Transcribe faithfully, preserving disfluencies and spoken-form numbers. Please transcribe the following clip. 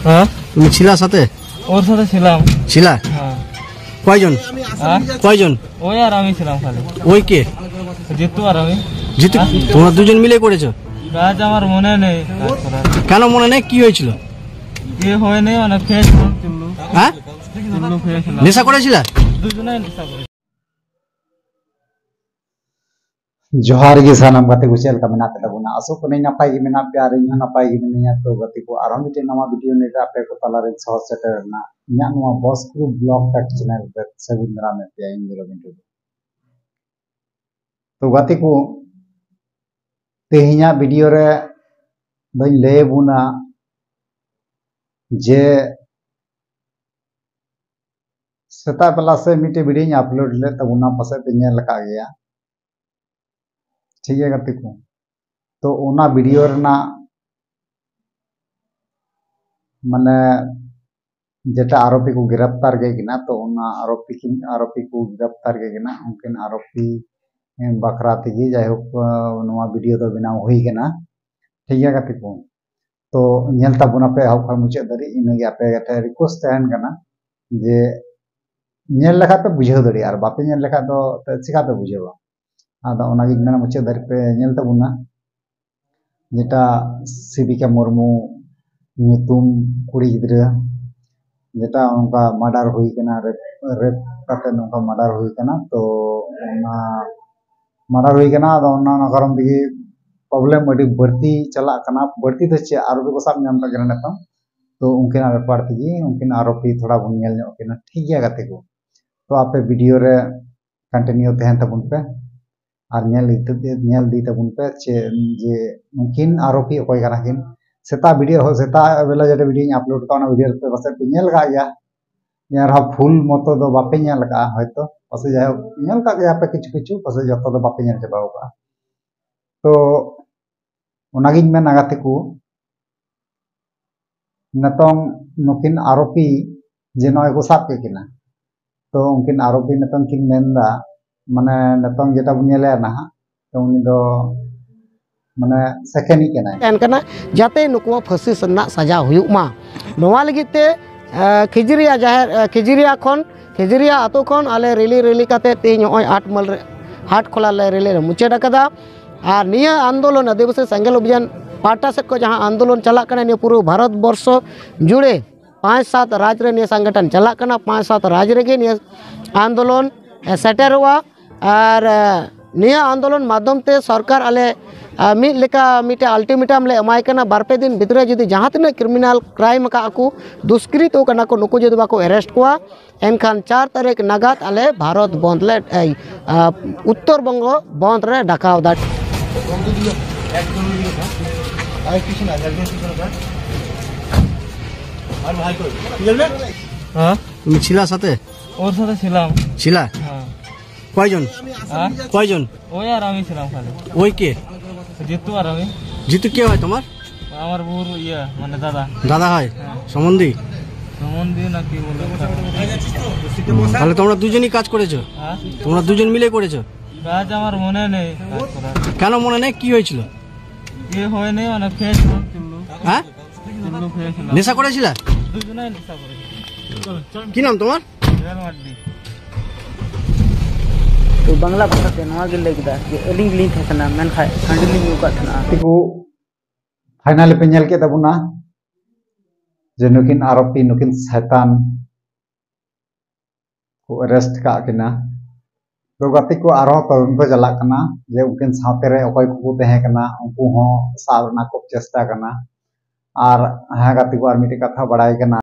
হ্যাঁ। তুমি ছিলা সাথে? ওর সাথে ছিলাম। ছিলা? হ্যাঁ। কয়জন? হ্যাঁ? কয়জন? ওই আর আমি ছিলাম খালি। ওই কে? জিতু আর আমি। জিতু? হ্যাঁ। তোমরা দুজন মিলে করেছো? কাজ আমার মনে নেই কাজ করার। কেন মনে নেই? কি হয়েছিল? কি হয়নি, মানে খেয়েছিলাম চুল্লু। হ্যাঁ? চুল্লু খেয়েছিলাম। নেশা করেছিলা? দুজনে নেশা করেছি। ᱡᱚᱦᱟᱨ ᱜᱮ ᱥᱟᱱᱟᱢ ᱜᱟᱛᱮ ᱠᱚ, ᱪᱮᱫ ᱞᱮᱠᱟ ᱢᱮᱱᱟᱜ ᱯᱮ ᱛᱟᱵᱚᱱᱟ? ᱟᱥᱚᱜ ᱠᱟᱹᱱᱟᱹᱧ ᱱᱟᱯᱟᱭ ᱜᱮ ᱢᱮᱱᱟᱜ ᱯᱮᱭᱟ ᱟᱨ ᱤᱧ ᱦᱚᱸ ᱱᱟᱯᱟᱭ ᱜᱮ ᱢᱤᱱᱟᱹᱧᱟ᱾ ᱛᱚ ᱜᱟᱛᱮ ᱠᱚ, ᱟᱨᱦᱚᱸ ᱢᱤᱫᱴᱮᱱ ᱱᱟᱣᱟ ᱵᱷᱤᱰᱤᱭᱳ ᱱᱤᱭᱮ ᱟᱯᱮ ᱠᱚ ᱛᱟᱞᱟᱨᱮ ᱥᱚᱦᱚᱨ ᱥᱮᱴᱮᱨ ᱨᱮᱱᱟᱜ ᱤᱧᱟᱹᱜ ᱱᱚᱣᱟ ᱵᱚᱥ ᱜᱨᱩᱯ ᱵᱞᱚᱜ ᱴᱮᱠ ᱪᱮᱱᱮᱞ ᱨᱮ ᱥᱟᱹᱜᱩᱱ ᱫᱟᱨᱟᱢ ᱮᱫ ᱯᱮᱭᱟ ᱤᱧ ᱜᱮ ᱨᱚᱵᱤᱱ ᱴᱩᱰᱩ᱾ ᱛᱚ ᱜᱟᱛᱮ ᱠᱚ, ᱛᱮᱦᱮᱧᱟᱜ ᱵᱷᱤᱰᱤᱭᱳ ᱨᱮ ᱫᱚᱧ ᱞᱟᱹᱭ ᱟᱵᱚᱱᱟ ᱡᱮ ᱥᱮᱛᱟᱜ ᱵᱮᱞᱟ ᱥᱮ ᱢᱤᱫᱴᱮᱡ ᱵᱷᱤᱰᱤᱭᱳᱧ ᱟᱯᱞᱳᱰ ᱞᱮᱫ ᱛᱟᱵᱚᱱᱟ, ᱯᱟᱥᱮᱡ ᱯᱮ ᱧᱮᱞ ᱟᱠᱟᱫ ᱜᱮᱭᱟ᱾ ᱴᱷᱤᱠ ᱜᱮᱭᱟ ᱜᱟᱛᱮ ᱠᱚ, ᱛᱚ ᱚᱱᱟ ᱵᱷᱤᱰᱤᱭᱳ ᱨᱮᱱᱟᱜ ᱢᱟᱱᱮ ᱡᱮᱴᱟ ᱟᱨᱳᱯᱤ ᱠᱚ ᱜᱨᱮᱯᱛᱟᱨ ᱠᱮᱫ ᱠᱤᱱᱟ, ᱛᱚ ᱚᱱᱟ ᱟᱨᱳᱯᱤ ᱠᱤᱱ, ᱟᱨᱳᱯᱤ ᱠᱚ ᱜᱨᱮᱯᱛᱟᱨ ᱠᱮᱫ ᱠᱤᱱᱟ, ᱩᱱᱠᱤᱱ ᱟᱨᱳᱯᱤ ᱵᱟᱠᱷᱨᱟ ᱛᱮᱜᱮ ᱡᱟᱭᱦᱳᱠ, ᱟᱸ, ᱱᱚᱣᱟ ᱵᱷᱤᱰᱤᱭᱳ ᱫᱚ ᱵᱮᱱᱟᱣ ᱦᱩᱭ ᱠᱟᱱᱟ᱾ ᱴᱷᱤᱠ ᱜᱮᱭᱟ ᱜᱟᱛᱮ ᱠᱚ, ᱛᱚ ᱧᱮᱞ ᱛᱟᱵᱚᱱ ᱟᱯᱮ ᱮᱦᱚᱵ ᱠᱷᱚᱱ ᱢᱩᱪᱟᱹᱫ ᱫᱷᱟᱹᱨᱤᱡ, ᱤᱱᱟᱹᱜᱮ ᱟᱯᱮ ᱴᱷᱮᱱ ᱨᱤᱠᱩᱭᱮᱥᱴ ᱛᱟᱦᱮᱱ ᱠᱟᱱᱟ ᱡᱮ ᱧᱮᱞ ᱞᱮᱠᱷᱟᱡ ᱯᱮ ᱵᱩᱡᱷᱟᱹᱣ ᱫᱟᱲᱮᱭᱟᱜᱼᱟ, ᱟᱨ ᱵᱟᱯᱮ ᱧᱮᱞ ᱞᱮᱠᱷᱟᱡ ᱫᱚ ᱪᱤᱠᱟᱹ ᱯᱮ ᱵᱩᱡᱷᱟᱹᱣᱟ? ᱟᱫᱚ ᱚᱱᱟᱜᱤᱧ ᱢᱮᱱᱟ ᱢᱩᱪᱟᱹᱫ ᱫᱷᱟᱹᱨᱤᱡ ᱯᱮ ᱧᱮᱞ ᱛᱟᱵᱚᱱᱟ᱾ ᱡᱮᱴᱟ ᱥᱤᱵᱤᱠᱟ ᱢᱩᱨᱢᱩ ᱧᱩᱛᱩᱢ ᱠᱩᱲᱤ ᱜᱤᱫᱽᱨᱟᱹ, ᱡᱮᱴᱟ ᱚᱱᱠᱟ ᱢᱟᱨᱰᱟᱨ ᱦᱩᱭ ᱠᱟᱱᱟ, ᱨᱮᱯ, ᱨᱮᱯ ᱠᱟᱛᱮ ᱱᱚᱝᱠᱟ ᱢᱟᱨᱰᱟᱨ ᱦᱩᱭ ᱠᱟᱱᱟ, ᱛᱚ ᱚᱱᱟ ᱢᱟᱨᱰᱟᱨ ᱦᱩᱭ ᱠᱟᱱᱟ᱾ ᱟᱫᱚ ᱚᱱᱟ, ᱚᱱᱟ ᱠᱟᱨᱚᱱ ᱛᱮᱜᱮ ᱯᱨᱚᱵᱞᱮᱢ ᱟᱹᱰᱤ ᱵᱟᱹᱲᱛᱤ ᱪᱟᱞᱟᱜ ᱠᱟᱱᱟ᱾ ᱵᱟᱹᱲᱛᱤ ᱫᱚ ᱪᱮᱫ, ᱟᱨᱚ ᱠᱚ ᱥᱟᱵ ᱧᱟᱢ ᱠᱟᱜ ᱠᱟᱱᱟ ᱱᱤᱛᱚᱝ᱾ ᱛᱚ ᱩᱱᱠᱤᱱᱟᱜ ᱵᱮᱯᱟᱨ ᱛᱮᱜᱮ ᱩᱱᱠᱤᱱ ᱟᱨᱚ ᱯᱮ ᱛᱷᱚᱲᱟ ᱵᱚᱱ ᱧᱮᱞ ᱧᱚᱜ ᱠᱤᱱᱟ, ᱴᱷᱤᱠ ᱜᱮᱭᱟ ᱜᱟᱛᱮ ᱠᱚ? ᱛᱚ ᱟᱯᱮ ᱵᱷᱤᱰᱤᱭᱳ ᱨᱮ ᱠᱚᱱᱴᱤᱱᱤᱭᱩ ᱛᱟᱦᱮᱱ ᱛᱟᱵᱚᱱ ᱯᱮ ᱟᱨ ᱧᱮᱞ ᱤᱫᱤ, ᱧᱮᱞ ᱤᱫᱤ ᱛᱟᱵᱚᱱ ᱯᱮ ᱪᱮ, ᱡᱮ ᱩᱱᱠᱤᱱ ᱟᱨᱚᱯᱤ ᱚᱠᱚᱭ ᱠᱟᱱᱟ ᱠᱤᱱ᱾ ᱥᱮᱛᱟᱜ ᱵᱷᱤᱰᱤᱭᱳ ᱦᱚᱸ, ᱥᱮᱛᱟᱜ ᱵᱮᱞᱟ ᱡᱮᱴᱟ ᱵᱷᱤᱰᱤᱭᱳᱧ ᱟᱯᱞᱳᱰ ᱠᱟᱜᱼᱟ, ᱚᱱᱟ ᱵᱷᱤᱰᱤᱭᱳ ᱨᱮᱯᱮ ᱯᱟᱥᱮᱡ ᱯᱮ ᱧᱮᱞ ᱠᱟᱜ ᱜᱮᱭᱟ᱾ ᱮᱱ ᱨᱮᱦᱚᱸ ᱯᱷᱩᱞ ᱢᱚᱛᱚ ᱫᱚ ᱵᱟᱯᱮ ᱧᱮᱞ ᱠᱟᱜᱼᱟ ᱦᱚᱭᱛᱚ, ᱯᱟᱥᱮᱡ ᱡᱟᱭᱦᱳᱠ ᱧᱮᱞ ᱠᱟᱜ ᱜᱮᱭᱟ ᱯᱮ ᱠᱤᱪᱷᱩ ᱠᱤᱪᱷᱩ, ᱯᱟᱥᱮᱡ ᱡᱚᱛᱚ ᱫᱚ ᱵᱟᱯᱮ ᱧᱮᱞ ᱪᱟᱵᱟᱣ ᱠᱟᱜᱼᱟ᱾ ᱛᱚ ᱚᱱᱟᱜᱤᱧ ᱢᱮᱱᱟ ᱜᱟᱛᱮ ᱠᱚ, ᱱᱤᱛᱚᱝ ᱱᱩᱠᱤᱱ ᱟᱨᱚᱯᱤ ᱡᱮ ᱱᱚᱜᱼᱚᱭ ᱠᱚ ᱥᱟᱵ ᱠᱮᱫ ᱠᱤᱱᱟ, ᱛᱚ ᱩᱱᱠᱤᱱ ᱟᱨᱚᱯᱤ ᱱᱤᱛᱚᱝ ᱠᱤᱱ ᱢᱮᱱᱫᱟ, ᱢᱟᱱᱮ ᱱᱤᱛᱚᱝ ᱡᱮᱴᱟ ᱵᱚᱱ ᱧᱮᱞᱮᱭᱟ ᱱᱟᱦᱟᱜ, ᱛᱚ ᱩᱱᱤ ᱫᱚ ᱢᱟᱱᱮ ᱥᱮᱠᱷᱮᱱᱤᱡ ᱠᱟᱱᱟᱭ᱾ ᱛᱟᱦᱮᱱ ᱠᱟᱱᱟ, ᱡᱟᱛᱮ ᱱᱩᱠᱩᱣᱟᱜ ᱯᱷᱟᱹᱥᱤ ᱨᱮᱱᱟᱜ ᱥᱟᱡᱟ ᱦᱩᱭᱩᱜ ᱢᱟ᱾ ᱱᱚᱣᱟ ᱞᱟᱹᱜᱤᱫ ᱛᱮ, ᱮ, ᱠᱷᱤᱡᱽᱨᱤᱭᱟ ᱡᱟᱦᱮᱨ, ᱮ, ᱠᱷᱤᱡᱽᱨᱤᱭᱟ ᱠᱷᱚᱱ, ᱠᱷᱤᱡᱽᱨᱤᱭᱟ ᱟᱛᱳ ᱠᱷᱚᱱ ᱟᱞᱮ ᱨᱮᱞᱤ, ᱨᱮᱞᱤ ᱠᱟᱛᱮ ᱛᱮᱦᱮᱧ ᱱᱚᱜᱼᱚᱭ ᱟᱴ ᱢᱟᱹᱞ ᱨᱮ, ᱦᱟᱴ ᱠᱷᱚᱞᱟ ᱞᱮ ᱨᱮᱞᱤ ᱞᱮ ᱢᱩᱪᱟᱹᱫ ᱟᱠᱟᱫᱟ᱾ ᱟᱨ ᱱᱤᱭᱟᱹ ᱟᱱᱫᱳᱞᱚᱱ, ᱟᱹᱫᱤᱵᱟᱹᱥᱤ ᱥᱮᱸᱜᱮᱞ ᱚᱵᱷᱤᱡᱟᱱ ᱯᱟᱦᱴᱟ ᱥᱮᱫ ᱠᱷᱚᱱ ᱡᱟᱦᱟᱸ ᱟᱱᱫᱳᱞᱚᱱ ᱪᱟᱞᱟᱜ ᱠᱟᱱᱟ, ᱱᱤᱭᱟᱹ ᱯᱩᱨᱟᱹ ᱵᱷᱟᱨᱚᱛ ᱵᱚᱨᱥᱚ ᱡᱩᱲᱮ ᱯᱟᱸᱪ ᱥᱟᱛ ᱨᱟᱡᱽ ᱨᱮ ᱱᱤᱭᱟᱹ ᱥᱚᱝᱜᱚᱴᱷᱚᱱ ᱪᱟᱞᱟᱜ ᱠᱟᱱᱟ᱾ ᱯᱟᱸᱪ ᱥᱟᱛ ᱨᱟᱡᱽ ᱨᱮᱜᱮ ᱱᱤᱭᱟᱹ ᱟᱱᱫᱳᱞᱚᱱ, ᱮ, ᱥᱮᱴᱮᱨᱚᱜᱼᱟ᱾ ᱟᱨ, ᱮ, ᱱᱤᱭᱟᱹ ᱟᱱᱫᱳᱞᱚᱱ ᱢᱟᱫᱽᱫᱷᱚᱢ ᱛᱮ ᱥᱚᱨᱠᱟᱨ ᱟᱞᱮ, ᱮ, ᱢᱤᱫ ᱞᱮᱠᱟ ᱢᱤᱫᱴᱮᱱ ᱟᱞᱴᱤᱢᱮᱴᱟᱢ ᱞᱮ ᱮᱢᱟᱭ ᱠᱟᱱᱟ, ᱵᱟᱨ ᱯᱮ ᱫᱤᱱ ᱵᱷᱤᱛᱨᱤ ᱡᱩᱫᱤ ᱡᱟᱦᱟᱸ ᱛᱤᱱᱟᱹᱜ ᱠᱨᱤᱢᱤᱱᱟᱞ ᱠᱨᱟᱭᱤᱢ ᱟᱠᱟᱫ ᱠᱚ, ᱫᱩᱥᱠᱨᱤᱛ ᱠᱟᱱᱟ ᱠᱚ, ᱱᱩᱠᱩ ᱡᱩᱫᱤ ᱵᱟᱠᱚ ᱮᱨᱮᱥᱴ ᱠᱚᱣᱟ, ᱮᱱᱠᱷᱟᱱ ᱪᱟᱨ ᱛᱟᱹᱨᱤᱠᱷ ᱱᱟᱜᱟᱫ ᱟᱞᱮ ᱵᱷᱟᱨᱚᱛ ᱵᱚᱱᱫ ᱞᱮ, ᱮᱭ, ᱟ, ᱩᱛᱛᱚᱨ ᱵᱚᱝᱜᱚ ᱵᱚᱱᱫ ᱨᱮ ᱰᱟᱠᱟᱣ ᱫᱟ᱾ হ্যাঁ? তুমি ছিলা সাথে? ওর সাথে ছিলাম। ছিলা? হ্যাঁ। কয়জন? হ্যাঁ? কয়জন? ওই আর আমি ছিলাম খালি। ওই কে? জিতু আর আমি। জিতু কে হয় তোমার? আমার বউর ইয়ে, মানে দাদা। দাদা হয়? হ্যাঁ। সম্বন্ধী? সম্বন্ধী না কি বলে? তাহলে তোমরা দুজনই কাজ করেছো? হ্যাঁ? তোমরা দুজন মিলে করেছো? কাজ আমার মনে নেই কাজ করার। কেন মনে নেই? কি হয়েছিল? এ হয়নি, মানে খেয়েছিলাম চুল্লু। হ্যাঁ? চুল্লু খেয়েছিলাম। নেশা করেছিলা? দুজনেই নেশা করেছিলাম। কি নাম তোমার? রেল মাড্ডি। ᱛᱚ ᱵᱟᱝᱞᱟ ᱵᱷᱟᱥᱟᱛᱮ ᱱᱚᱣᱟ ᱜᱮ ᱞᱟᱹᱭ ᱠᱮᱫᱟ ᱡᱮ ᱟᱹᱞᱤᱧ ᱜᱮᱞᱤᱧ ᱛᱟᱦᱮᱸ ᱠᱟᱱᱟ, ᱢᱮᱱᱠᱷᱟᱱ ᱦᱟᱺᱰᱤ ᱞᱤᱧ ᱧᱩ ᱟᱠᱟᱫ ᱛᱟᱦᱮᱱᱟ᱾ ᱛᱮᱠᱚ ᱯᱷᱟᱭᱱᱟᱞᱤ ᱯᱮ ᱧᱮᱞ ᱠᱮᱫ ᱛᱟᱵᱚᱱᱟ ᱡᱮ ᱱᱩᱠᱤᱱ ᱟᱨᱚᱯᱤ, ᱱᱩᱠᱤᱱ ᱥᱮᱛᱟᱱ ᱠᱚ ᱮᱨᱮᱥᱴ ᱠᱟᱜ ᱠᱤᱱᱟ᱾ ᱛᱚ ᱜᱟᱛᱮ ᱠᱚ ᱟᱨᱦᱚᱸ ᱛᱚᱫᱚᱱᱛᱚ ᱪᱟᱞᱟᱜ ᱠᱟᱱᱟ ᱡᱮ ᱩᱱᱠᱤᱱ ᱥᱟᱶᱛᱮ ᱨᱮ ᱚᱠᱚᱭ ᱠᱚᱠᱚ ᱛᱟᱦᱮᱸ ᱠᱟᱱᱟ, ᱩᱱᱠᱩ ᱦᱚᱸ ᱥᱟᱵ ᱨᱮᱱᱟᱜ ᱠᱚ ᱪᱮᱥᱴᱟ ᱠᱟᱱᱟ᱾ ᱟᱨ ᱦᱮᱸ ᱜᱟᱛᱮ ᱠᱚ, ᱟᱨ ᱢᱤᱫᱴᱮᱡ ᱠᱟᱛᱷᱟ ᱵᱟᱲᱟᱭ ᱠᱟᱱᱟ,